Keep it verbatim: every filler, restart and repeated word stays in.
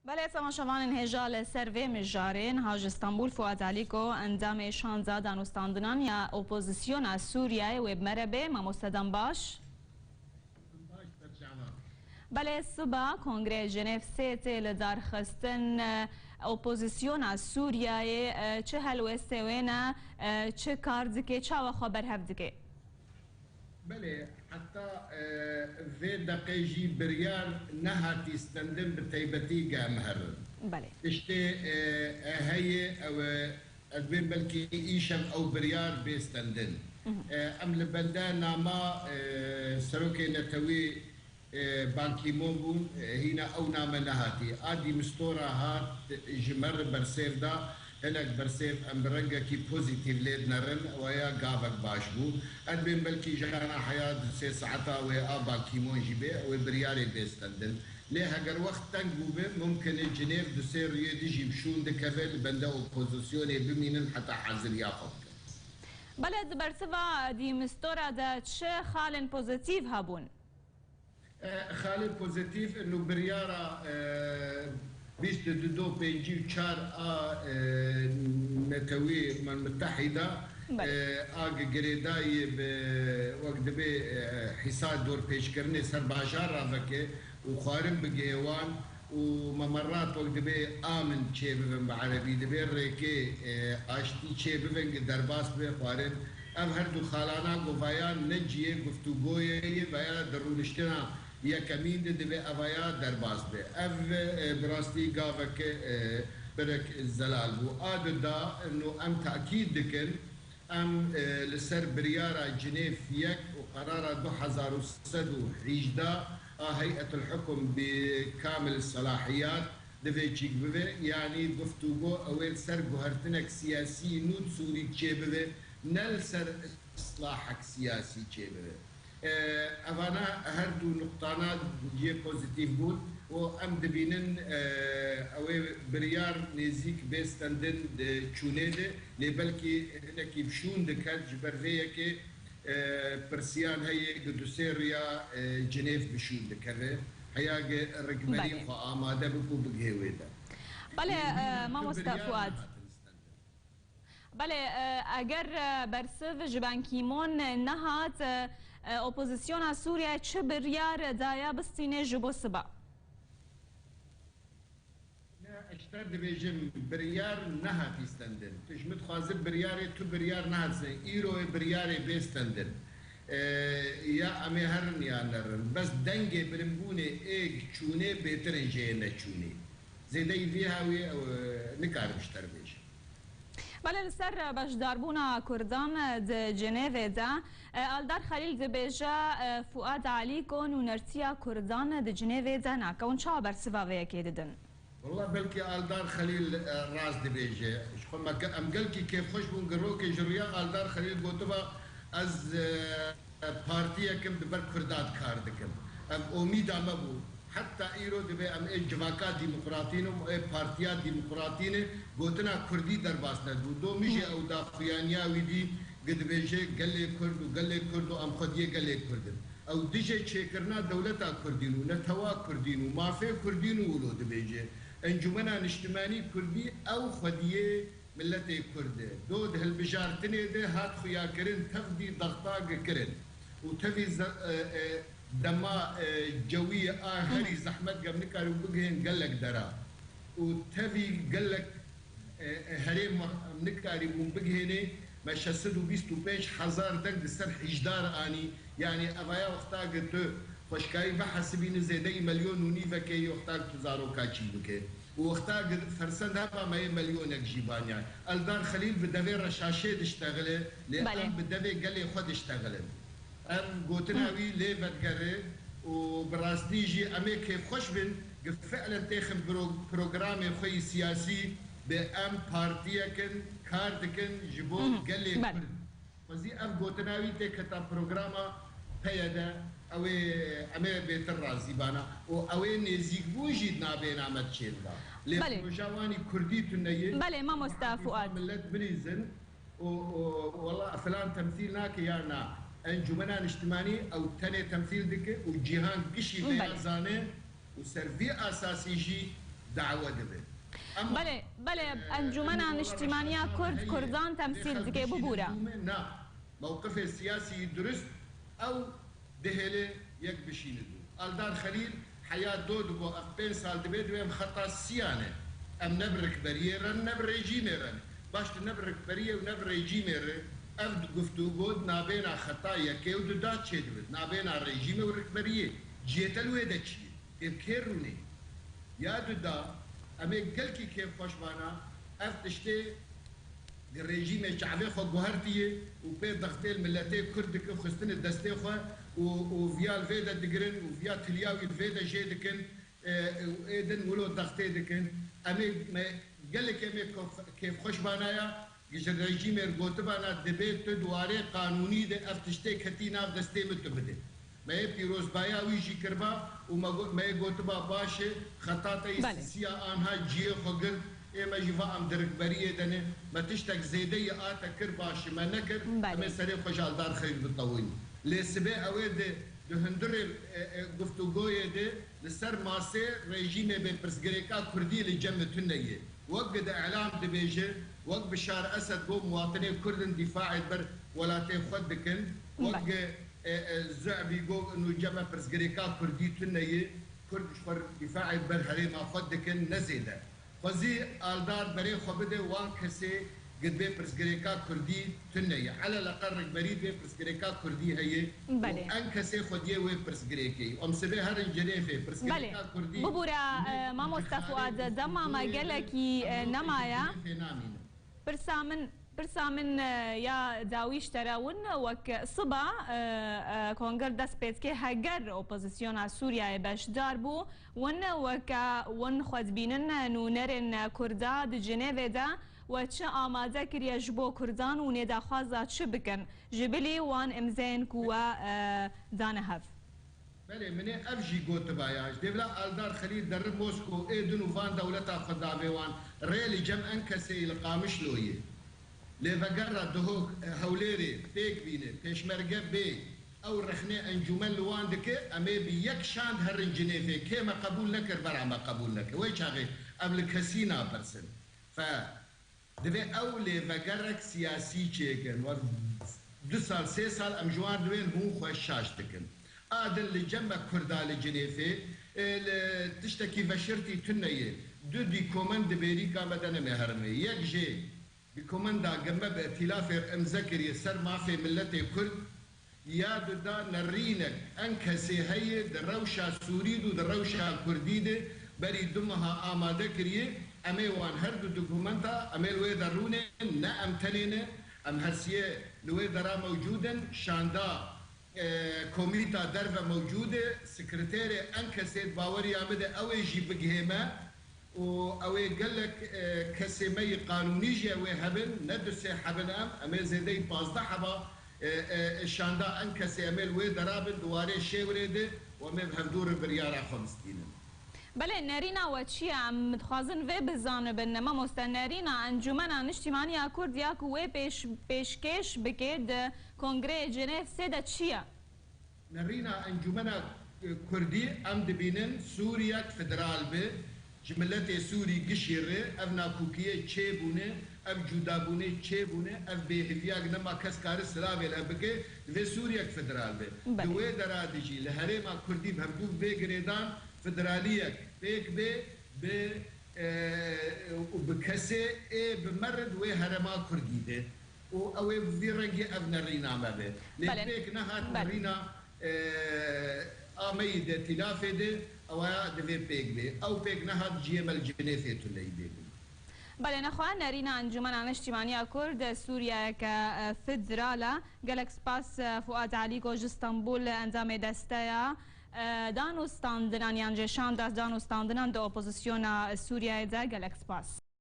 Belê, temaşevanên hêja li ser vê mijarê niha ji Stenbûl Fuad Alîko, endamê şanda danûstandinan ya opozisyona Sûriyeyê wê bi me re bê. Mamoste, dem baş. Belê, siba Kongrê Cenêv sê tê li dar xistin, e, opozisyona Sûriyeyê, e, çi helwestê wê ne, e, çi kar dike, çawa xwe berhev dike? Belê, heta, e, vê deqê jî biryar nehatî stendin, bi taybetî ge em herin. Belê. Tiştê, e, e, heye, ew, e, ez dibêm belkî îşev ew biryar bê stendin. Mhm. E, em li bende nama, e, Serokê Netewî, e, Ban Ki-moon bûn, e, hîna ew name nehatî. A dî mistora hat ji me re bersêv da, hinek bersêv em bi rengekî pozîtîf lê dinerin, ew ya gavek baş bû. Ez dibêm belkî jana heya du sê saeta wê a Ban Ki-moon jî bê, ew ê biryarê bê stendin. Lê heger wext teng bûbe, mumkin e Cinêv di sê rûyê di jî bi şûn dikeve, li bende opozisyonê bimînin heta haziriya xwe bikin. Belê, di bersiva dî mistora de çi xalên pozîtîf hebûn? E, xalê pozîtîf, ino biryara, e, bîst û du do pêncî û çar a, e, Netewî Umem Mutehîda, Belê. e, a gi-, girêdayî bi, wek dibê, e, hîsa dorpêçkirinê ser bajar re veke û xwarin bigihê wan û memerat wek dibê amin çêbibin bi erebî, dibê rêkê, e, aştî çêbibin, gi derbas bibe xwarin. Ev her du xalana ku vayan ne cihê guftûgoyê ye, vaya di rûniştina yekemîn de dibê evaya derbas be. Ev, e, bi rastî gaveke, e, berek zelal bû. A di da, no em tekîd dikin, em, e, li ser biryara Cinêv yek û qerara du hezar û sed û hejdeh a Heyetul Hukum bi kamil selahiyat divê çîk bibe, yanî guftûgo ew ê li ser guhertinek siyasî nû di Sûrî çêbibe, ne li ser islahek siyasî çêbibe. E, evana her du nuqtana cihê pozîtîf bûn û em dibînin, e, ew ê biryar nêzîk bê stendin di çûnê de, lê belkî hinekî bi şûn diket, ji ber vê yekê, e, pirsiyan heye ku du sê riya, e, Cinêv bi şûn dikeve. Heya ge rikberî Belê. xwe amade bik û bigihê wê de. Belê, Lê e, vîna tu mamoste biryar Fuad. nehatin stendin. Belê, e, eger, e, bersiv ji Ban Ki-moon nehat, e, e, opozisyona Sûriye çi biryar daye bistîne ji bo siba? Ne, ez ji te dibêjim, biryar nehatî stendin. Tu ji min dixwazî biryarê, tu biryar nehat stendin. Îro ê biryarê bê stendin. E, ya em ê herin ya nerin. Bes dengê bilinbûnê ê çûnê bêtir in ji yê neçûnê. Zêdeyî vî hawî, e, nikarim ji te re bêjim. Belê, li ser beşdarbûna Kurdan di Cinêvê de, e, Aldar Xelîl dibêje, e, Fuad Alîko nûnertiya Kurdan di Cinêvê de nake. Hûn çawa bersiva vê yekê didin? Wela belkî Aldar Xelîl, e, rast dibêje. Ji xwe me ke-, em gelkî kêfxweş bûn, girokê ji rûya Aldar Xelîl gotiba, ez, e, partiyek im, di ber Kurda de kar dikim. Ev omîda me bû. Heta îro dibê em ê civaka demokratî ne, em ê partiya demokratî ne, gotina Kurdî derbas nedibû. Do min jî ew daxuyaniya wî dî, gi dibêje gelê Kurd û gelê Kurd û em xwediyê gelê Kurd in. Ew dijê çêkirina dewleta Kurdî û netewa Kurdî û mafê Kurdî û wilo dibêje. Encûmena Niştimanî Kurdî ew xwediyê miletê Kurd e. Do di hilbijartinê de hat xuyakirin, tevdî daxta gikirin. Û tevî ze-, e, e, dema, e, cewî a herî zehmet ge em nikarîbûn bigihên gelek dera. Û tevî gelek, e, e, herêm em nikarîbûn bigihênê, me şeş sed û bîst û pênc hezar deng di ser hîjdar anî. Yanî evaya wexta ge tu xweşkayî vehesibînî zêdeyî melyon û nîvekê yê wexta ge tu zaroka çî bike. Û wexta gi fersend heba me yê melyonek jî banya. Eldar Xelîl bi devê reşaşê diştexile, lê Belê. em bi devê gelê xwe diştexilin. Em gotina Hı. wî lê vedigere û bi rastî jî em ê kêfxweş bin, gi fi'len têxin biro-, programê xwe yî siyasî, bi em partiyek in, kar dikin ji bo Hı hı. gelê Belê. Kurd. Xwezî ev gotina wî tê keta programa P Y D, ew ê em ê bêtir razî bana û ew ê nêzîkbûn jî di navbêna me de çêdiba. Lê Belê. proja wan î kurdî tune ye. Belê, mamoste Fuad. Millet bilîzin û, û wela filan temsîl nake ya na. Encûmena Niştimanî ew tenê temsîl dike û cîhan gişî vêya Belê. zane û ser vî esasî jî dawe dibe. Ama, Belê, belê, e, Encûmena Niştîmaniya Kurd, Kurdan temsîl dike, bibûre. Na, mewqifê siyasî durist ew dihêle yek bişîne dû. Aldar Xelîl heya do digo, ev pênc sal dibe, dibe em xeta siyan e. Em ne bi rikberiyê re ne bi rejîmê re ne. Baş, tu ne bi rikberiyê û ne bi rejîmê re. Ev guftûgo nabêna xeta yekê û duda çêdibe. Nabêna rejîmê û rikberiyê. Ciyê te li wê de çi ye? Ê bi kê rûnê? Ya duda, em ê gelkî kêfxweş bana, ev tiştê rejîmê çavê xwe guhertiye û pê dextê li miletê Kurd dike, xistinê destê xwe û, û viya li vê de digirin û viya tiliya wî li vê de jê dikin, e, û ê din wilo dextê dikin. Em ê, me, gelek em ê kêf-, kêfxweş banaya, ji rejîmê re gotibana, dibê tu di warê qanûnî de ev tiştê ketî nav destê min, tu bidê. Me yê pîrozbaya wî jî kiriba û me got, me yê gotiba, baş e, xeta te yî Belê. sisiya anha ciyê xwe girt, ê me jî va em di rikberiyê de ne, me tiştek zêde yê a te kir, baş e, me nekir, Belê. em ê serê xwe ji Aldar Xelîl bitewînin. Lê sibê ew ê di, di hundirê, e, e, guftûgoyê de li ser masê rejîmê bê pirsgirêka Kurdî li cem min tune ye. Wek di îlam dibêje, wek Bişar Esed got, muwatinê Kurd in, dîfaê ber welatê xwe dikin, wek Belê. e, e, Zu'bî got, nû cem me pirsgirêka Kurdî tune ye, Kurd ji xwe dîfaê ber herêma xwe dikin, ne zêde. Xwezî Aldar berê xwe bide wan kesê ku dibê pirsgirêka Kurdî tune ye. Eleleqel rikberî dibê pirsgirêka Kurdî heye û Belê. en kesê xwediyê wê pirsgirêkê. Em sibê herin Cinêfê, pirsgirêka Belê. Kurdî Bibûre, ne e, mamoste Fuad, dema me gelekî, e, nemaye. Cinêfê namîne. Pirsa min, pirsa min, e, ya dawî ji te re, win wek siba, e, e, konger dest pê dike, heger opozisyona Sûriyeyê beşdar bû, win weke win xwe dibînin nûnerên Kurda di Cinêvê de we çi amade kiriye ji bo Kurdan û nê daxwaza çi bikin? Ji bilî wan îmzeyên ku we, e, dane hev. Belê, min ê ev jî gotiba ya. Ji dêvla Aldar Xelîl deri Mosko ê din û van dewleta xwe davê wan. Rê li cem en kesê yî li Qamişloyê. Lê vegera Duhok, e, Hewlêrê pêk bîne, pêşmerge bê, ew rexnê encûmen li wan dike, em ê bi yek şand herin Cinêfê. Kê me qebûl nekir, bera me qebûl neke. Wê çaxê ev li kesî napirsin. Fe Divê ew lêvegerek siyasî çêkin. Wa du sal, sê sal em ji wan re dibên hûn xwe şaş dikin. A din li cem me Kurda li Cinêfê, e, li tiştekî veşirtî tune ye. Du dîkomend di bêrîka me de neme herimê. Yek jê dîkomenda gime bi îtîlafê re îmze kiriye ser mafê miletê Kurd, Ya duda nerînek en kesê heye di rewşa Sûrî de û di rewşa Kurdî de berî du meha amade kiriye. Em ê wan her du dokumenta, em ê li wê de rûnên, ne em tenê ne, em hersiyê li wê dera mewcûd in. Şanda, e, komîta derve mewcûd e, sekreterê en kesê di baweriya min de ew ê jî bigihê me. û ew ê gelek, e, kesê me yê qanûnî jî ew ê hebin, ne du sê hebin em, em ê zêdeyî pazdeh heba, e, e, e, şanda en kesê em ê li wê dera bin, di warê şêwirê de û em ê bi hevdû re biryara xwe bistînin. Belê, nerîna we çi ye? Em dixwazin vê bizanibin, mamoste. Nerîna Encûmena Niştîmaniya Kurd ya ku wê pêş-, pêşkêş bike di Kongreyê Cinêv sê de çi ye? Nerîna Encûmena, e, Kurdî, em dibînin Sûriyek federal be, ji miletê Sûrî gişî re ev nakokiyê çêbûne, ev cudabûnê çêbûne, ev bêhiviyek nema kes kare silavê li hev bike, divê Sûriyek federal be. Belê. Di wê dera de jî li herêma Kurdî bi hevdû bê girêdan federaliyek pêk bê, bi, e, û bi kesê ê bi me re di wê herêma Kurdî de. û ew ê bi vî rengî ev nerîna me be. Lê Belê. pêk nehat Belê. nerîna, e, a me yî de tîlafê de, ew ya divê pêk bê. Ew pêk nehat, ciyê me li Cinêfê tuneyî bê bû. Belê, nexwe nerîna Encûmena Niştîmaniya Kurd Sûriyeyeke, e, federal e. Gelek spas, e, Fuad Elî ku ji Stenbul endamê desteya, e, danûstandinan yan jî şanda danûstandinan di opozisyona Sûriyeyê de. Gelek spas.